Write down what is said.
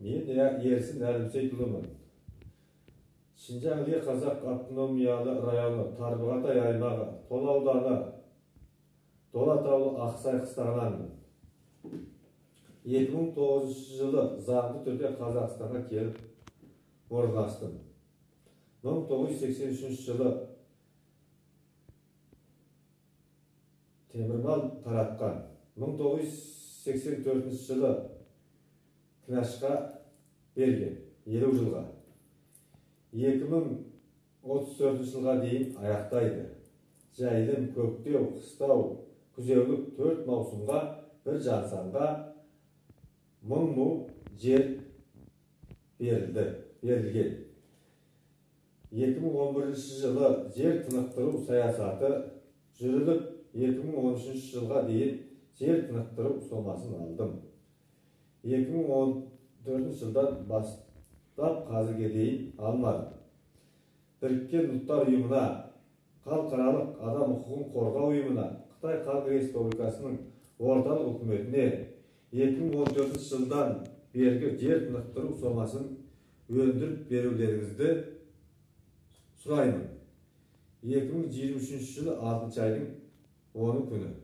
Мен Ерсін Әлімсейітұлымын. Шинжаң Іле Қазақ автономиялы районы, Тарбағатай аймағы, Тола ауданы, Дулат ауылы Ақсай қыстағынанмын. 2009 жылы заңды түрде Қазақстанға келіп орналастым. 1983 жылы темірмал таратқан. 1984 жылы кінәшқа берген 50 жылға. 2034 жылға дейін аяқтайды. Жайылым, көктеу, қыстау, күзеулік 4 маусымға бір жансанға 1000 му жер берілген. 2011 жылы жер тынықтыру саясаты жүріліп, 2013 жылға дейін жер тынықтыру сомасын алдым. 2014 жылдан бастап қазірге дейін алмадым. Біріккен Ұлттар Ұйымына, Халықаралық адам құқығын қорғау ұйымына, Қытай Халық Республикасының орталық үкіметіне 2014 жылдан бергі жер тынықтыру сомасын өндіріп берулеріңізді сұраймын. 2023 жылы 6 айдың 10 күні.